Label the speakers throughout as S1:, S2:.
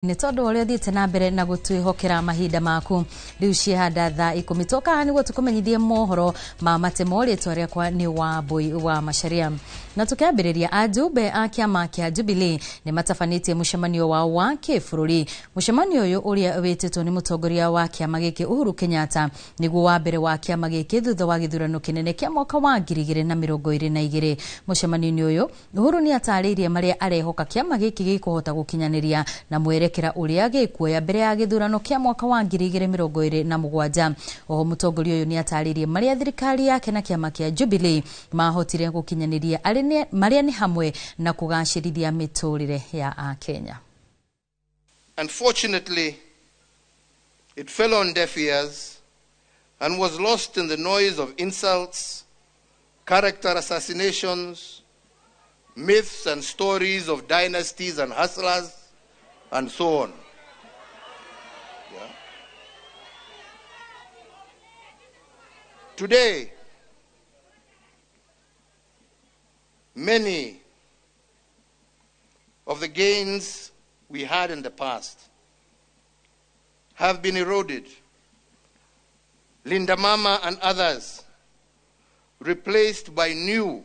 S1: Nĩ tondũ ũrĩa ũthiĩte na mbere na gũtwĩhokera mahinda maku. Rĩu ciehanda thaa 10 toka haha nĩguo tũkũmenyithie mohoro ma matemo. Rĩtwa rĩakwa nĩ Wambui wa Macharia. Na tũkĩambĩrĩria, ajumbe a kĩama kĩa Jubilee nĩ matabanĩtie mũcemanio wao wa kĩbũrũri. Mũcemanio ũyũ ũrĩa wĩtĩtwo nĩ mũtongoria wa kĩama gĩkĩ Uhuru Kenyatta nĩguo wa mbere wa kĩama gĩkĩ thutha wa gĩthurano kĩnene kĩa mwaka wa 2022. Mũcemanio-inĩ ũyũ Uhuru nĩ atarĩirie marĩa arehoka kĩama gĩkĩ gĩkũhota gũkinyanĩria na mwerekera ũrĩa gĩkuoya mbere ya gĩthurano kĩa mwaka wa 2027. Oho mũtongoria ũyũ nĩ atarĩirie marĩa thirikari yake na kĩama kĩa Jubilee mahotire gũkinyanĩria marĩa nĩ hamwe na kũgacĩrithia mĩtũrĩre ya Akenya.
S2: Unfortunately, it fell on deaf ears and was lost in the noise of insults, character assassinations, myths and stories of dynasties and hustlers, and so on. Yeah. Today, many of the gains we had in the past have been eroded. Linda Mama and others replaced by new,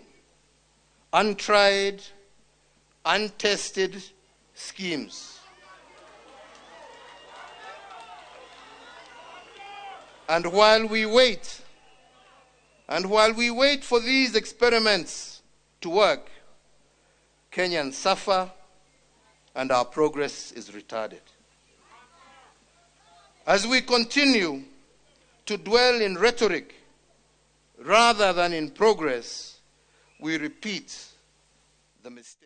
S2: untried, untested schemes. And while we wait for these experiments to work, Kenyans suffer and our progress is retarded. As we continue to dwell in rhetoric rather than in progress, we repeat the mistake.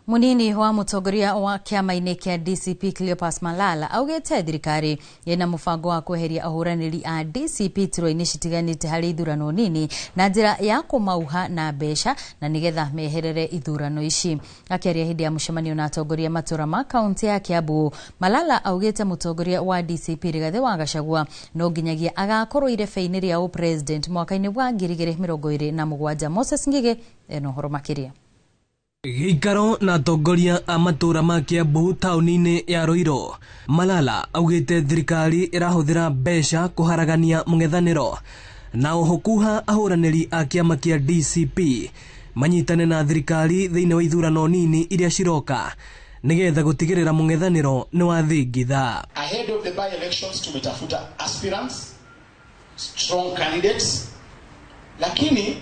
S1: Munini wa mũtongoria wa kĩama-inĩ kĩa DCP Cleopas Malala augĩte thirikari ĩna mũbango wa kweheria ahũranĩri a DCP iturwa-inĩ citiganĩte harĩ ithurano nini na njĩra ya kũmauha na mbeca na nĩgetha meherere ithurano ici. Akĩaria hĩndĩ ya mũcemanio na atongoria matũra ma kaunti ya Kiambu, Malala augĩte mũtongoria wa DCP Rigathĩ wa Gachagua no nginyagia agakorwo irebe-inĩ rĩa ũpresident mwaka-inĩ wa 2027. Moses Ngige ena ũhoro makĩria.
S3: Gĩikaro na atongoria a matũra ma Kiambu taũni-inĩ ya Ruiru, Malala augĩte thirikari ĩrahũthĩra mbeca kũharagania mũng'ethanĩro na oho kuha ahũranĩri a kĩama kĩa DCP manyitane na thirikari thĩinĩ wa ithurano nini iria ciroka nĩgetha gũtigĩrĩra mũng'ethanĩro nĩ wathingitha.
S4: Ahead of the by-elections tumetafuta aspirants, strong candidates, lakini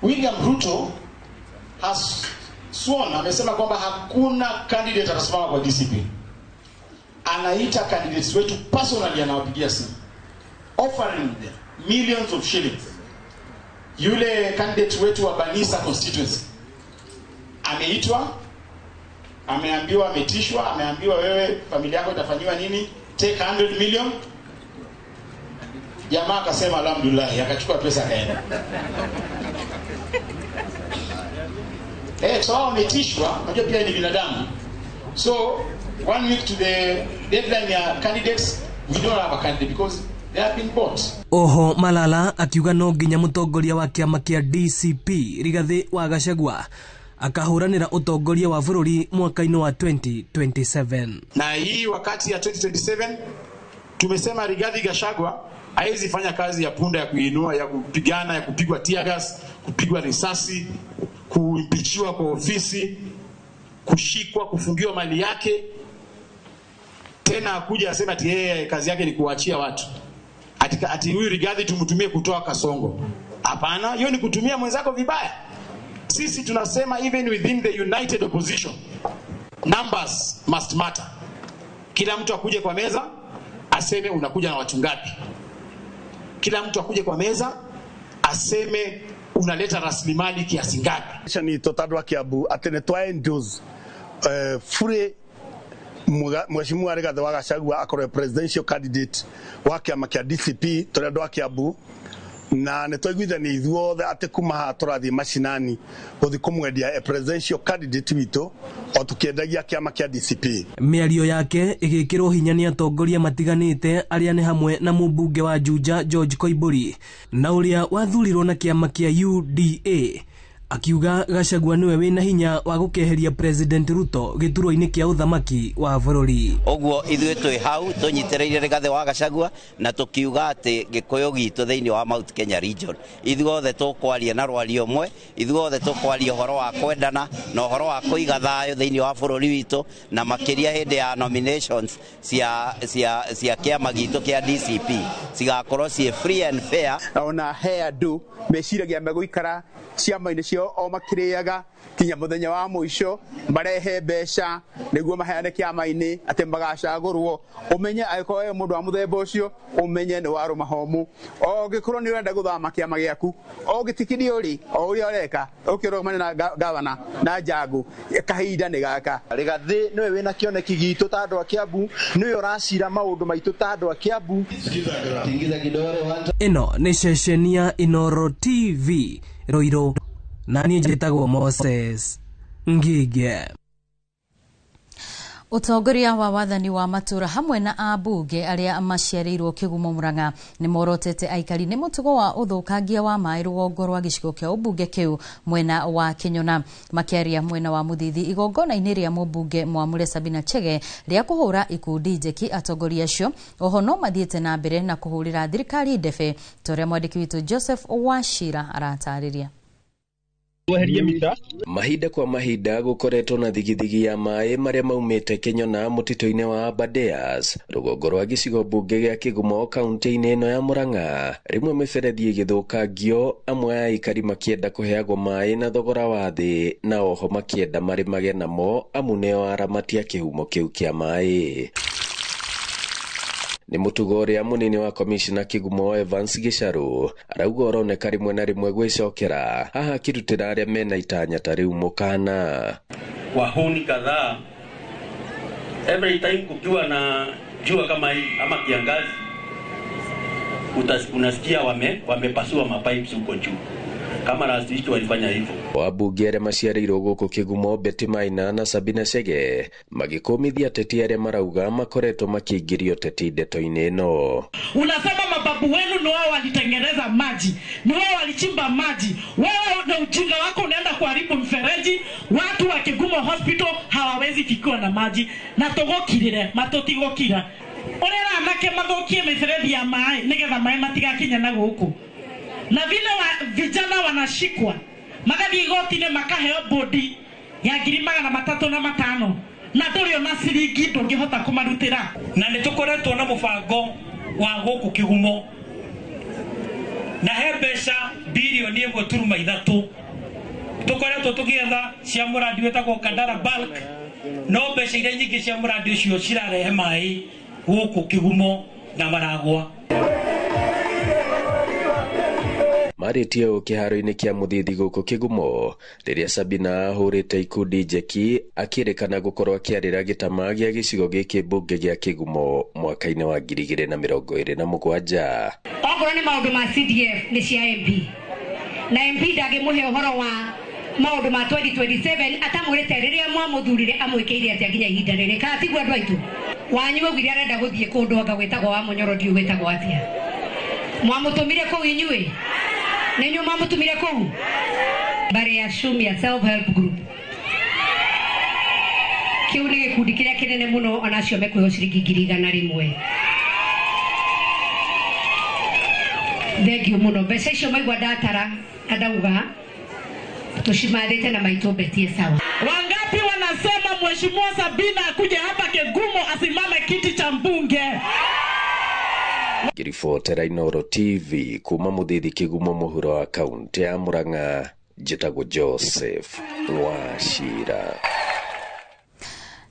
S4: William Ruto has sworn, amesema kwamba hakuna candidate atasimama kwa DCP. Anaita candidates wetu personally, anawapigia simu, offering them millions of shillings. Yule candidate wetu wa Banisa constituency ameitwa, ameambiwa, ametishwa, ameambiwa wewe familia yako itafanyiwa nini, take 100 million. Jamaa akasema alhamdulillah, akachukua pesa akaenda. So wametishwa, unajua pia ni binadamu. So 1 week to the deadline ya candidates, we don't have a candidate because they have been bought.
S3: Oho Malala akiuga no nginya mũtongoria wa kĩama kĩa DCP Rigathĩ wa Gachagua akahũranĩra ũtongoria wa bũrũri mwaka-inĩ wa 2027.
S4: Na hii wakati ya 2027 tumesema Rigathi Gachagua haizi fanya kazi ya punda ya kuinua, ya kupigana, ya kupigwa tear gas, kupigwa risasi, kuimpichiwa kwa ofisi, kushikwa, kufungiwa mali yake. Tena akuja asema ati yeye kazi yake ni kuachia watu. Ati huyu Rigathi tumtumie kutoa Kasongo. Hapana, hiyo ni kutumia mwenzako vibaya. Sisi tunasema even within the united opposition, numbers must matter. Kila mtu akuje kwa meza aseme unakuja na watu ngapi. Kila mtu akuje kwa meza aseme unaleta rasilimali kiasi ngapi.
S5: Ni totadwa Kiambu ati nĩ twa endorse fure Mheshimiwa Rigathĩ wa Gachagua akorwo presidential candidate wa kĩama kĩa DCP tũrĩa andũ a Kiambu, na nĩ twaiguithania ithuothe atĩ kuma haha tũrathiĩ macinani gũthiĩ kũmwendia a presidential candidate witũ o tũkĩendagia kĩama kĩa DCP.
S3: Mĩario yake ĩgĩkĩrwo hinya nĩ atongoria matiganĩte arĩa nĩ hamwe na mũmbunge wa Juja George Koimburi na ũrĩa wathurirwo na kĩama kĩa UDA Akiuga Gachagua niwe wina hinya wa gukeheria President Ruto giturwa-inĩ kĩa uthamaki wa bũrũri.
S6: Ũguo ithuĩ twĩ hau tũnyitĩrĩire Rigathĩ wa Gachagua na tũkiuga atĩ Gĩkũyũ gitũ thĩinĩ wa Mount Kenya region ithuothe tũkwaria na rwario ũmwe, ithuothe tũkwaria ũhoro wa kwendana na ũhoro wa kũiga thayũ thĩinĩ wa bũrũri witũ, na makĩria hĩndĩ ya nominations cia kĩama gitũ kĩa DCP cigakorwo ciĩ free and fair.
S7: Ona he andũ meciragia megũikara ciama-inĩ ciao o makĩrĩaga kinya mũthenya wa mũico, marehe mbeca nĩguo maheane kĩama-inĩ atĩ magacagũrwo. Ũmenye angĩkorwo wĩ mũndũ wa mũthemba ũcio, ũmenye nĩ warũma homu. Ũngĩkorwo nĩ ũrenda gũthama kĩama gĩaku, ũngĩtikirio rĩ, o ũrĩa ũreka, ũkĩrũgamane na gavana na Njangu, kahinda nĩ gaka.
S8: Rigathĩ nĩwe wĩna kĩoneki gitũ ta andũ a Kiambu, nĩwe ũracira maũndũ maitũ ta andũ a Kiambu.
S3: Ĩno nĩ ceceni ya Inooro TV Ruiru, na niĩ njĩtagwo Moses Ngige.
S1: Ũtongoria wa wathani wa matũra hamwe na ambunge arĩa maciarĩirwo Kĩgumo Murang'a nĩ morotete aikari nĩ mũtugo wa ũthũkangia wa maĩ rũgongo rwa gĩcigo kĩa ũmbunge kĩu mwena wa Kĩnyona. Makĩaria mwena wa Mũthithi igongona-inĩ rĩa mũmbunge Mwamũre Sabina Chege rĩa kũhũra ikundi njeki, atongoria acio oho no mathiĩte na mbere na kũhũrĩra thirikari ndebe ta ũrĩa mwandĩki witũ Joseph Wachira aratarĩria.
S9: Mahinda kwa mahinda gukoretwo na thigithigi ya maĩ marĩa maumĩte Kĩnyona mũtitũ-inĩ wa Aberdares rũgongo rwa gĩcigo mbunge gĩa Kĩgumo kaunti-inĩ ĩno ya Murang'a. Rĩmwe mĩberethi ĩgĩthũkangio, amwe a aikari makĩenda kũheagwo maĩ na thogora wa thĩ, na oho makĩenda marĩmage namo amu nĩo aramati a kĩhumo kĩu kĩa maĩ. Nĩ mũtugo ũrĩa mũnini wa komishina Kĩgumo Evans Gĩcarũ arauga ũroneka rĩmwe na rĩmwe gwĩcokera, haha akĩrutĩra arĩa mena itanya ta rĩu mũkana.
S10: Wahuni kadhaa every time kukiwa na jua kama hii ama kiangazi, unasikia wamepasua mapipes huko juu. Kama last week walifanya hivyo.
S9: Wabunge arĩa maciarĩirwo gũkũ Kĩgumo Betty Maina na Sabina Chege magĩkũmithia ateti arĩa marauga makoretwo makĩingĩrio ũteti ndeto-inĩ ĩno.
S11: Unasema mababu wenu ni wao walitengeneza maji, ni wao walichimba maji. Wewe na ujinga wako unaenda kuharibu mfereji. Watu wa Kigumo Hospital hawawezi fikiwa na maji. Na togokirire matotigokira. Orera anake mathokie mifereji ya maĩ nigetha maĩ matigakinye na gũkũ. Na vile vijana wanashikwa magathiĩ igoti-inĩ makaheo bodi ya 305 na ndũrĩ ona ciringi ndũngĩhota kũmarutĩra.
S12: Na nĩ tũkoretwo na mũbango wa gũkũ Kĩgumo na he mbeca bilioni 1.3 tũkoretwo tũgĩetha cia mũrandi wĩtagwo Kandara Bulk, no mbeca iria nyingĩ cia mũrandi ũcio cirarehe maĩ gũkũ Kĩgumo na Maragwa.
S9: Marĩtie ũũ kĩharo-inĩ kĩa Mũthithi gũkũ Kĩgumo rĩrĩa Sabina ahũrĩte ikundi njeki akĩrĩkana gũkorwo akĩarĩra gĩtama gĩa gĩcigo gĩkĩ mbunge gĩa Kĩgumo mwaka-inĩ wa 2027.
S13: Okorwo nĩ maũndũ ma CDF nĩ cia MP, na MP ndangĩmũhe ũhoro wa maũndũ ma 2027 atamwĩrĩte rĩrĩa mwamũthurire amwĩkĩire atĩa nginya ihinda rĩrĩ. Kana tiguo andũ aitũ? Wanyu augire arenda gũthiĩ kũndũ anga gwĩtagwo wa Mũnyoro, ndiũĩ gwĩtagwo atĩa. Mwamũtũmire kũu inyuĩ? Nĩ inyuĩ mwamũtũmire kũu? Mbare ya Shumia Self Help Group. Kĩu nĩ gĩkundi kĩrĩa kĩnene mũno, ona acio mekũheo ciringi 100,000. Thengiũ mũno. Mbeca icio maigua ndatara na ndauga tũcimathĩte na maitũ Betie sawa.
S11: Wangapi wanasema Mheshimiwa Sabina akuje hapa Kigumo asimame kiti cha mbunge?
S9: Ngĩribotera Inooro TV kuma Mũthithi Kĩgumo mũhuro wa kaunti ya Murang'a, njĩtagwo Joseph Wachira.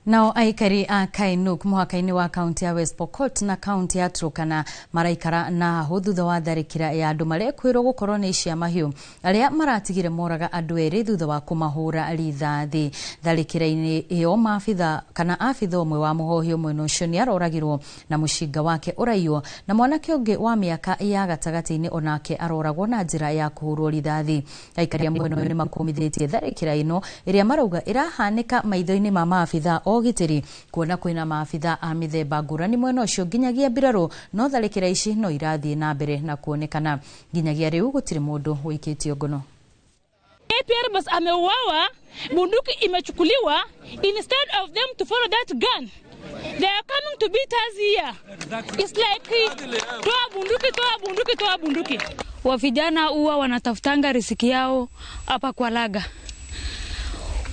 S1: Nao aikari a Kainuk mũhaka-inĩ wa kaunti ya West Pokot na kaunti ya Turkana maraikara na hau thutha wa tharĩkĩra ya andũ marekwĩrwo gũkorwo nĩ icia mahiũ arĩa maratigire moraga andũ erĩ thutha wa kũmahũra rithathi. Tharĩkĩra-inĩ ĩyo maabitha kana abitha ũmwe wa mũhohi mwena ũcio nĩ aroragirwo na mũcinga wake ũraiywo, na mwanake ũngĩ wa mĩaka ya gatagatĩ-inĩ onake aroragwo na njĩra ya kũhũrwo rithathi. Aikari a mwena ũyũ nĩ makũmithĩtie tharĩkĩra ĩno ĩrĩa marauga ĩrahanĩka maitho-inĩ ma maabitha ũgitĩri, kuona kwĩna maabitha a mĩthemba ngũrani mwena ũcio nginyagia mbirarũ, no tharĩkĩra ici no irathiĩ na mbere na kuonekana. Nginyagia rĩu gũtirĩ mũndũ ũikĩtio ngono.
S14: Pierbas ameuawa, bunduki imechukuliwa, instead of them to follow that gun, they are coming to beat us here. It's like toa bunduki, toa bunduki, toa bunduki.
S15: Wa vijana huwa wanatafutanga riziki yao hapa kwa Laga.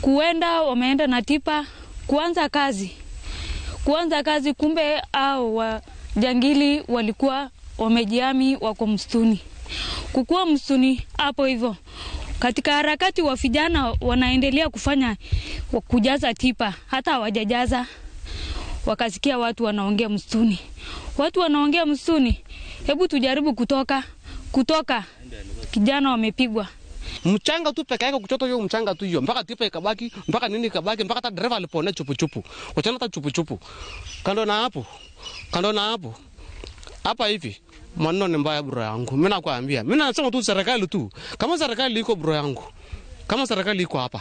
S15: Kuenda wameenda na tipa kuanza kazi. Kuanza kazi, kumbe au wajangili walikuwa wamejiami, wako msituni. Kukua msituni hapo hivyo. Katika harakati wa vijana wanaendelea kufanya kujaza tipa, hata hawajajaza. Wakasikia watu wanaongea msituni. Watu wanaongea msituni. Hebu tujaribu kutoka. Kutoka kijana wamepigwa.
S16: Mchanga tu peke yake, kuchota hiyo mchanga tu hiyo mpaka tipa ikabaki, mpaka nini ikabaki, mpaka hata dereva alipona chupu chupu. Wachana hata chupu chupu. Kando na hapo. Hapa hivi maneno ni mbaya bro yangu. Mimi nakwambia. Mimi nasema tu serikali tu. Kama serikali iko bro yangu. Kama serikali iko hapa.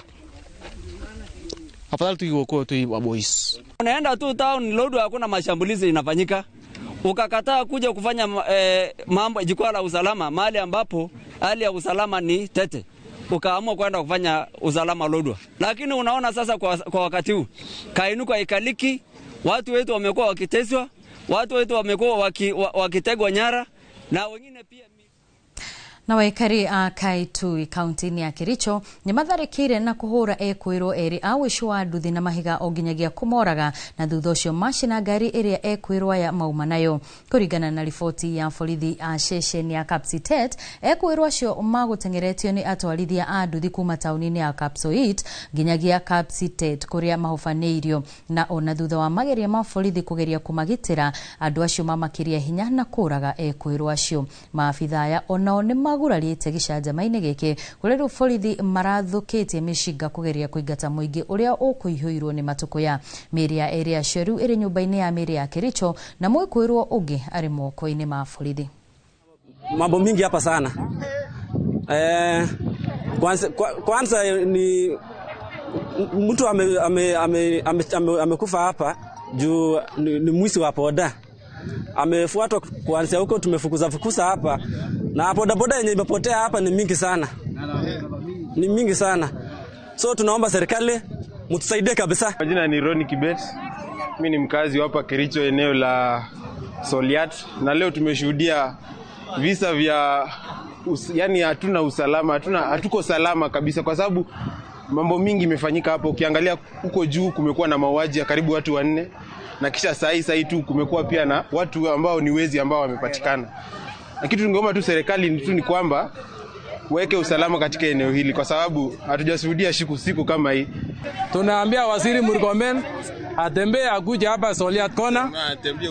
S16: Afadhali tu iokoe tu boys.
S17: Unaenda tu town Lodwar, hakuna mashambulizi inafanyika. Ukakataa kuja kufanya mambo jukwaa la usalama mahali ambapo hali ya usalama ni tete. Ukaamua kwenda kufanya usalama Lodwar. Lakini unaona sasa kwa wakati huu kainuka ikaliki, watu wetu wamekuwa wakiteswa, watu wetu wamekuwa wakitegwa nyara na wengine pia.
S1: Na waikari a Kaitui kaunti-inĩ ya Kericho nĩ matharĩkĩire na kũhũra ekwĩrwo erĩ a ũici wa nduthi na mahiga o nginyagia kũmoraga, na thutha ũcio macina ngari ĩrĩa ekwĩrwo aya mauma nayo. Kũringana na riboti ya borithi a ceceni ya Kapsitet, ekwĩrwo acio magũteng'eretio nĩ atwarithia a nduthi kuma taũni-inĩ ya Kapsoit nginyagia Kapsitet kũrĩa mahobanĩirio, na ona thutha wa mageria ma borithi kũgeria kũmagitĩra, andũ acio mamakĩria hinya na kũraga ekwĩrwo acio. Maabitha aya onao nĩ magurarĩte gĩcanjama-inĩ gĩkĩ kũrĩa rĩu borithi marathũkĩtie mĩcinga kũgeria kũingata mũingĩ ũrĩa ũkũihũirwo nĩ matũkũya. Mĩĩrĩ ya erĩ acio rĩu ĩrĩ nyũmba-inĩ ya mĩĩrĩ ya Kericho na mwĩkũĩrwo ũngĩ arĩ moko-inĩ ma borithi.
S18: Mambo mingi hapa sana. Kwanza ni mtu amekufa hapa juu ni mwizi wa boda. Amefuatwa kuanzia huko, tumefukuza hapa. Na boda boda yenye imepotea hapa ni mingi sana. Ni mingi sana. So tunaomba serikali mtusaidie kabisa.
S19: Majina ni Ronnie Kibet. Mimi ni mkazi hapa Kericho eneo la Soliat, na leo tumeshuhudia visa vya yani hatuna usalama, hatuko salama kabisa kwa sababu mambo mingi imefanyika hapo. Ukiangalia huko juu kumekuwa na mauaji ya karibu watu 4, na kisha saa hii tu kumekuwa pia na watu ambao ni wezi ambao wamepatikana. Na kitu ningeomba tu serikali tu ni kwamba weke usalama katika eneo hili kwa sababu hatujashuhudia siku kama hii.
S20: Tunaambia Waziri Murkomen atembee akuje hapa Soliat Kona,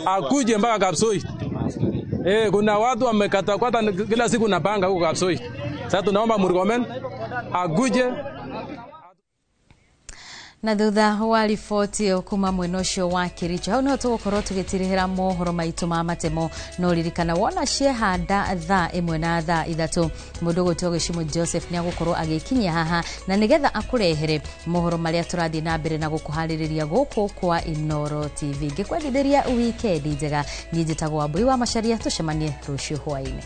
S20: akuje mpaka Kapsoi. Kuna watu wamekatakata kila siku na panga huko Kapsoi. Sasa tunaomba Murkomen akuje.
S1: Na thutha wa riboti kuma mwena ũcio wa Kericho, hau niho tũgũkorwo tũgĩtirihĩra mohoro maitũ ma matemo. No ririkana wona ciehanda thaa 1 na thaa 3, mũndũ ũgwĩtwo Gĩcumu Joseph nĩ agũkorwo agĩkinyia haha na nĩgetha akũrehere mohoro marĩa tũrathiĩ na mbere na gũkũharĩrĩria gũkũ kwa Inooro TV. Ngĩkwendithĩria wikendi njega, niĩ njĩtagwo Wambui wa Macharia, tũcemanie rũciũ hwaĩ-inĩ.